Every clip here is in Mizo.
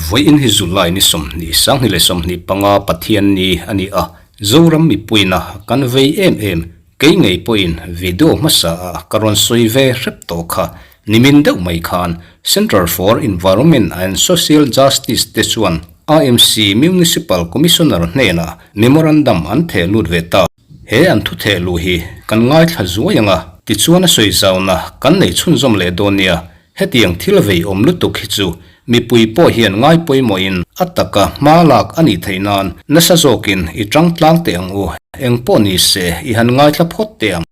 Vawiin hi July ni 20, 2025 Pathianni a ni a, Zoram mipuina kan vei em em, kei ngei pawhin video hmasa ah ka rawn sawi ve hrep tawh kha. Nimin deuh mai khan Centre for Environment and Social Justice te chuan AMC Municipal Commissioner hnenah memorandum an theh lut ve ta. He an thu theh luh hi kan ngaithla zuai ang a, tichuan a sawi zauna kan nei chhunzawm leh dawn nia. Hetiang thil vei awm lutuk hi chu mipui pawh hian ngai pawimawhin a taka hma lak a nih theih nan nasa zawkin i tang tlang teh ang u. Eng pawh ni se i han ngaithla phawt teh ang.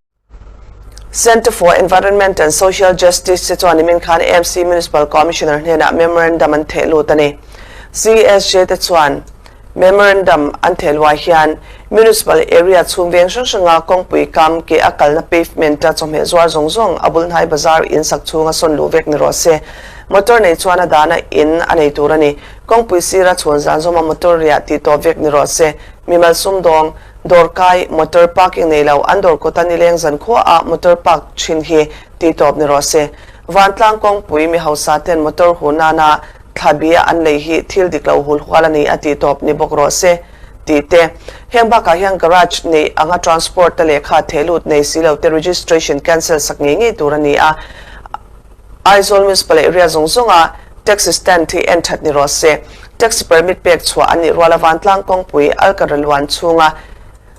Centre for Environment and Social Justice te chuan nimin khan AMC Municipal Commissioner hnenah memorandum an theh lut a ni. CSJ te chuan memorandum an theh luah hian Municipal area chhung veng hrang hranga kawngpui kam ke a kalna pavement-a chawhmeh zuar zawng zawng a bul hnai bazar in sak chhunga sawn luh vek ni rawh se. Motor nei chuan a dana in a nei tur a ni. Kawngpui sira chhun zan zawma motor riah tih tawp vek ni rawh se. Mimal sumdawng. Dawr kai, motor parking nei lo, an dawr kawta nileng zan khua ah motor park thin hi tih tawp ni rawh se. Vantlang kawngpui mi hausa ten motor hu nana thla bia an lei hi thil dik lo hul hual a ni a tih tawp ni bawk rawh se tih te. Heng bakah hian garage neih anga transport te lehkha theh lut nei si lo te registration cancel sak ngei ngei tur a ni a. Aizawl Municipal Area zawng zawnga Taxi stand hi en that ni rawh se. Taxi permit pek chhuah an nih rual a vantlang kawngpui Alkara luan chhunga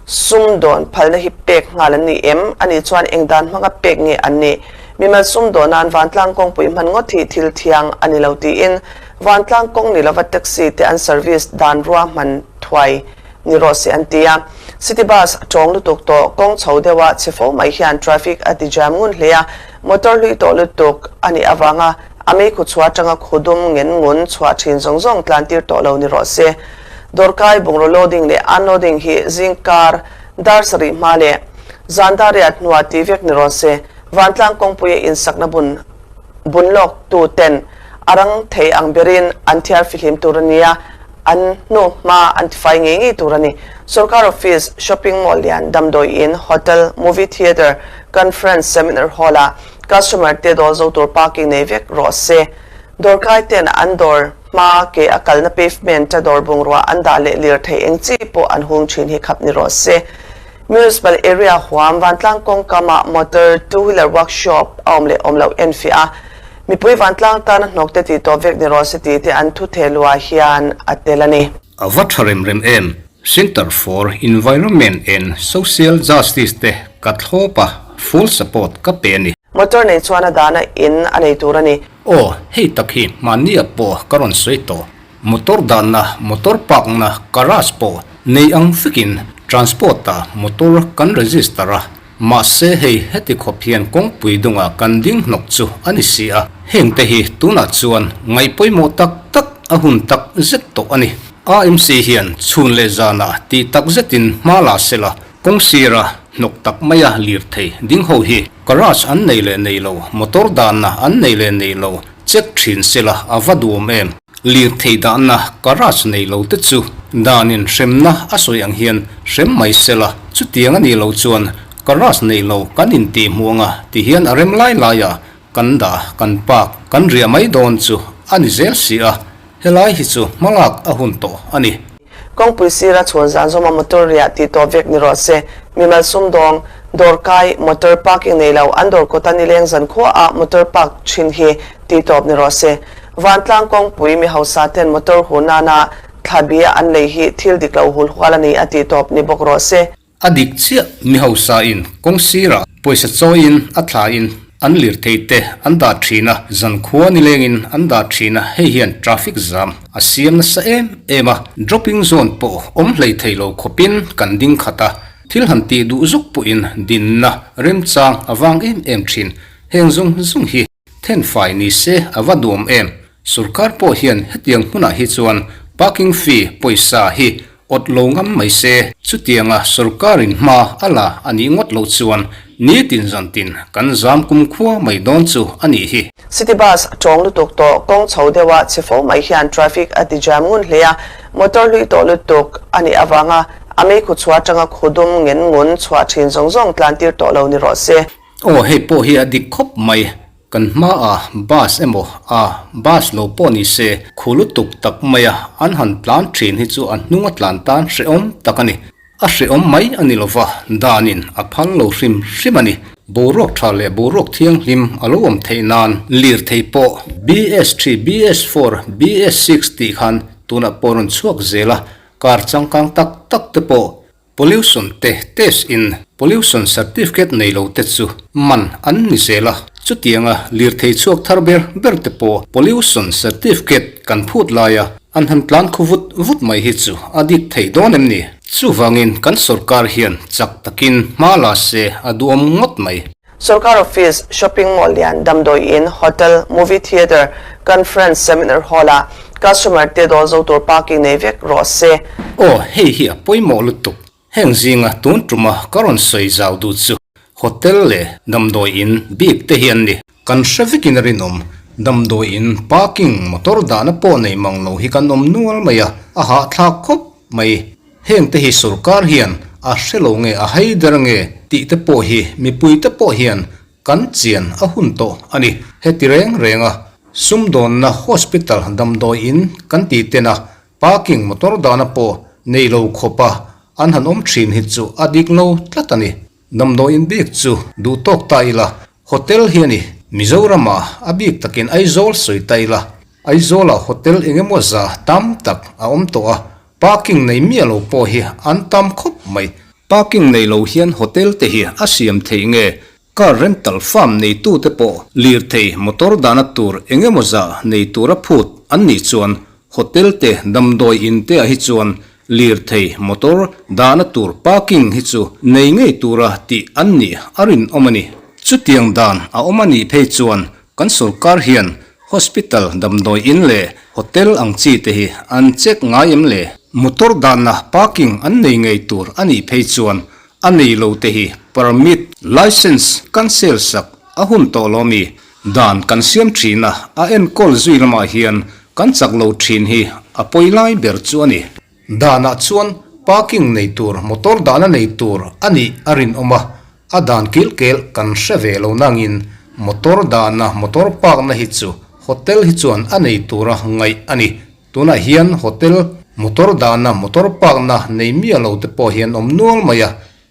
sum dawn phalna hi pek nghal an ni em? A nih chuan eng dan hmanga pek nge an nih? Mimal sum dawn nan vantlang kawngpui hman ngawt hi thil thiang a ni lo tiin vantlang kawng ni lova taxi te an service dan ruahman thuai ni rawh se an ti a. City bus tawng lutuk tawh kawng chho deuha chhe fo mai hian traffic a ti jam ngun hle a, motor hlui tawh lutuk a nih avanga a meikhu chhuah atanga khudum ngen ngun chhuah thin zawng zawng tlan tir tawh lo ni rawh se. Dawrkai bungraw loading leh unloading hi zingkar dar sarih hma leh zan dar riat hnuah tih vek ni rawh se. Vantlang kawngpuia insakna bun bun lawk tu ten a rang thei ang berin an thiar fihlim tur a nia, an hnu hma an tifai ngei ngei tur a ni. Sorkar office, shopping mall lian, damdawi in, hotel, movie theatre, conference, seminar hall ah customer te dawl zo tur parking nei vek rawh se. Dawrkai ten an dawr hma ke a kalna pavement a dawr bungrua an dah leh lirthei eng chi pawh an hung thin hi khap ni rawh se. Municipal area huam vantlang kawngkam ah motor two wheeler workshop a awm leh awm loh enfiah a, mipui vantlang tana hnawk te tih tawp vek ni rawh se tih te an thu theh luah hian a tel a ni. A va tha rem rem em? Centre for Environment and Social Justice te ka thlawp a, full support ka pe a ni. Motor nei chuan a dana in a nei tur a ni. Aw, hei tak hi hmanni ah pawh ka rawn sawi tawh. Motor danna, motor park na, garage pawh nei ang vekin transport ah motor kan register a, mahse hei heti khawp hian kawngpui dungah kan ding hnawk chu a ni si a, heng te hi tunah chuan ngaih pawimawh tak tak a hun tak zet tawh a ni. AMC hian chhun leh zanah tih tak zetin hma la sela, kawng sira hnawk tak maia lirthei ding ho hi garage an nei leh nei lo, motor danna an nei leh nei lo check thin sela a va duhawm em? Lirthei dahna garage nei lo te chu danin hremna a sawi ang hian hrem mai sela, chutiang a nih loh chuan garage nei lo kan intih hmuh anga ti hian a rem lai laiah kan dah kan park kan riah mai dawn chu a ni zel si a, helai hi chu hmalak a hun tawh a ni. Kawngpui sira chhun zan zawma motor riah tih tawp vek ni rawh se. Mimal sumdawng, dawrkai, motor parking nei lo, an dawr kawta nileng zan khuaah motor park thin hi tih tawp ni rawh se. Vantlang kawngpui mi hausa ten motor hu nana thla bia an lei hi thil dik lo hul hual a ni a tih tawp ni bawk rawh se. A dik chiah, mi hausa in kawng sirah pawisa chawiin a thla in an lirthei te an dah thin a, zankhua nilengin an dah thin a, hei hian traffic jam a siam nasa em em a, dropping zone pawh awm hlei thei lo khawpin kan ding khat a, thil han tih duh zuk pawhin dinna remchang a vang em em thin, heng zawng zawng hi. Thenfai ni se a va duam em? Sorkar pawh hian hetiang hmunah hi chuan parking fee pawisa hi awt lo ngam mai se. Chutianga sorkarin hma a la a nih ngawt loh chuan nitin zantin kan zam kumkhua mai dawn chu a nih hi. City bus tawng lutuk tawh kawng chho deuha chhe fo mai hian traffic a ti jam ngun hle a, motor hlui tawh lutuk a nih avanga a meikhu chhuah atanga khudum ngen ngun chhuah thin zawng zawng tlan tir tawh lo ni rawh se. Aw hei pawh hi a dik khawp mai. Kan hmaah bus emaw a bus lo pawh ni se khu lutuk tak maia an han tlan thin hi chu a hnung a tlan tan hrehawm tak a ni. A hrehawm mai a ni lova, danin a phal lo hrim hrim a ni. Boruak tha leh boruak thianghlim a lo awm theih nan lirthei pawh BS3, BS4, BS6 tih khan tunah pawh rawn chhuak zel a, car changkang tak tak te pawh Pollution te test in pollution certificate nei lo te chu man an ni zel a, chutianga lirthei chhuak thar ber ber te pawh pollution certificate kan phut laia an han tlan khu vut vut mai hi chu a dik thei dawn em ni? Chuvangin kan sorkar hian chak takin hma la se a duhawm ngawt mai. Sorkar office, shopping mall lian, damdawi in, hotel, movie theatre, conference, seminar hall ah customer te dawl zo tur parking nei vek rawh se. Aw, hei hi a pawimawh lutuk. Heng zinga tun tuma ka rawn sawi zau duh chu hotel leh damdawi in bik te hi an ni. Kan hre vekin a rinawm, damdawi in parking motor dahna pawh nei mang lo hi kan awm nual mai a, a hahthlak khawp mai. Heng te hi sorkar hian a hre lo nge a hai der nge tih te pawh hi mipui te pawh hian kan chian a hun tawh a ni. Heti reng reng a sumdawnna hospital damdawi in kan ti ten a parking motor dahna pawh nei lo khawp a an han awm thin hi chu a dik lo tlat a ni. Damdawi in bik chu duh tawk ta ila hotel hi a ni. Mizoram ah a bik takin Aizawl sawi ta ila Aizawl ah hotel eng emaw za tam tak a awm tawh a Parking nei miah lo pawh hi an tam khawp mai. Parking nei lo hian hotel te hi a siam theih nge? Car rental firm neitu te pawh lirthei motor dahna tur eng emaw zah nei tura phut an nih chuan hotel te damdawi in te ah hi chuan lirthei motor dahna tur parking hi chu nei ngei tura tih an nih a rinawm a ni. Chutiang dan a awm a nih phei chuan Kan sorkar hian hospital, damdawi in leh hotel ang chi te hi an check ngai em le? Motor dahna parking an nei ngei tur a nih phei chuan a nei lo te hi permit, licence cancel sak a hun tawh lo mi? Dan kan siam thin a, a enkawl zui lamah hian kan chak lo thin hi a pawi lai ber chu a ni. Danah chuan parking nei tur motor dahna nei tur a nih a rinawm a, a dan kil kel kan hre ve lo nangin motor dahna motor park na hi chu hotel hi chuan a nei tura ngaih a ni. Tunah hian hotel motor dahna motor park na nei miah lo te pawh hi an awm nual mai a,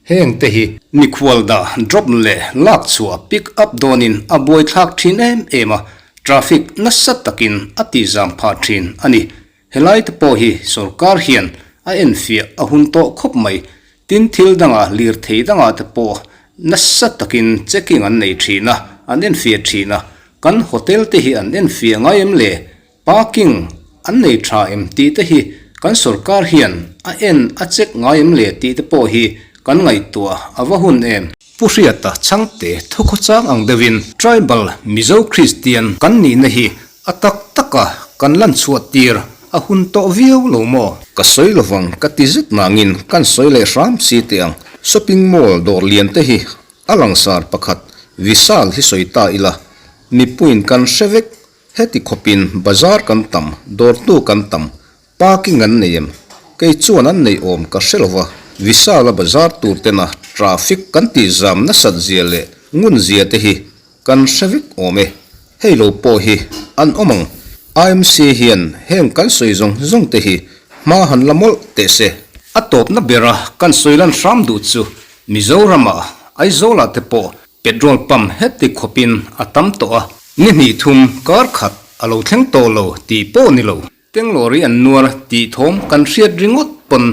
heng te hi mikhual dah drop leh lak chhuah pick up dawnin a buaithlak thin em em a, traffic nasa takin a tihzam phah thin a ni. Helai te pawh hi sorkar hian a enfiah a hun tawh khawp mai. Tin thil dangah lirthei dangah te pawh nasa takin checking an nei thin a, an enfiah thin a. Kan hotel te hi an enfiah ngai em le? Parking an nei tha em tih te hi kan sorkar hian a en a check ngai em le tih te pawh hi kan ngaihtuah a va hun em? Pu Hriata Chhangte thukhawchang ang deuhin Tribal Mizo Kristian kan nihna hi A tak taka kan lan chhuah tir a hun tawh viau lo maw? Ka sawi lovang ka ti zet nangin kan sawi leh hram si teh ang. Shopping mall dawr lian te hi a langsar pakhat Vishal hi sawi ta ila mipuiin kan hre vek. Heti khawpin bazar kan tam, dawrtu kan tam, parking an nei em? Kei chuan an nei awm ka hre lova, Vishal a bazar tur tena traffic kan tih zam nasat zia leh ngun zia te hi Kan hre vek awm e, hei lo pawh hi an awm ang. IMC hian heng kan sawi zawng zawng te hi hma han la mawlh teh se. A tawpna bera kan sawi lan hram duh chu Mizoramah Aizawlah te pawh petrol pump heti khawpin a tam tawh a, ni hnih thum kar khat a lo thleng tawh lo tih pawh ni lo. Tenglawri an nuar tih thawm kan hriat ringawt pawn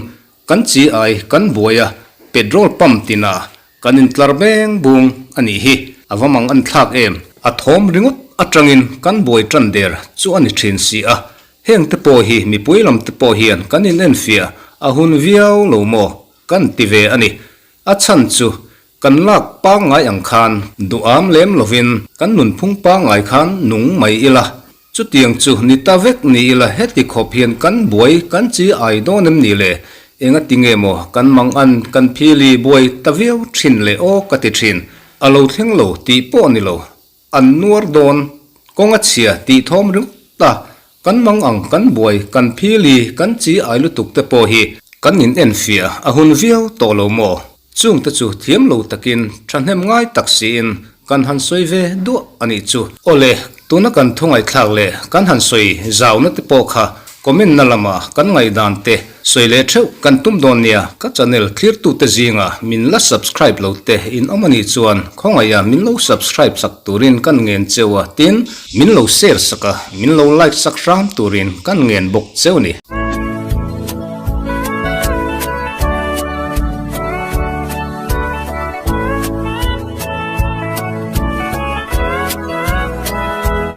Kan chi ai kan buai a, petrol pump tinah kan intlar beng bung a nih hi. A va mang an thlak em? A thawm ringawt atangin kan buai tan der chu a ni thin si a. Heng te pawh hi mipui lam te pawh hian kan inenfiah a hun viau lo maw? Kan ti ve a ni. A chhan chu kan lak pangngai ang khan duham lem lovin kan nunphung pangngai khan nung mai ila. Chutiang chu ni ta vek ni ila heti khawp hian kan buai kan chi ai dawn em ni le? Enga ti nge maw kan mang an kan phili buai ta viau thin le aw ka ti thin. A lo thleng lo tih pawh ni lo. An nuar dawn kawng a chhia tih thawm ringawt ta. Kan mang ang kan buai kan phili kan chi ai lutuk te pawh hi kan in enfiah a hun viau tawh lo maw? Chungte chu thiam lo takin thahnem ngai tak siin. kan han sawi ve duah a nih chu. Awle, tuna kan thu ngaihthlak leh kan han sawi zauna te pawh kha comment na lama kan ngaihdan te sawi leh theuh kan tum dawn nia. Ka channel thlirtute zinga min la subscribe lo te in awm a nih chuan khawngaiha min lo subscribe sak turin kan ngen cheu a, tin, min lo share sak a, min lo like sak hram turin kan ngen bawk cheu ni.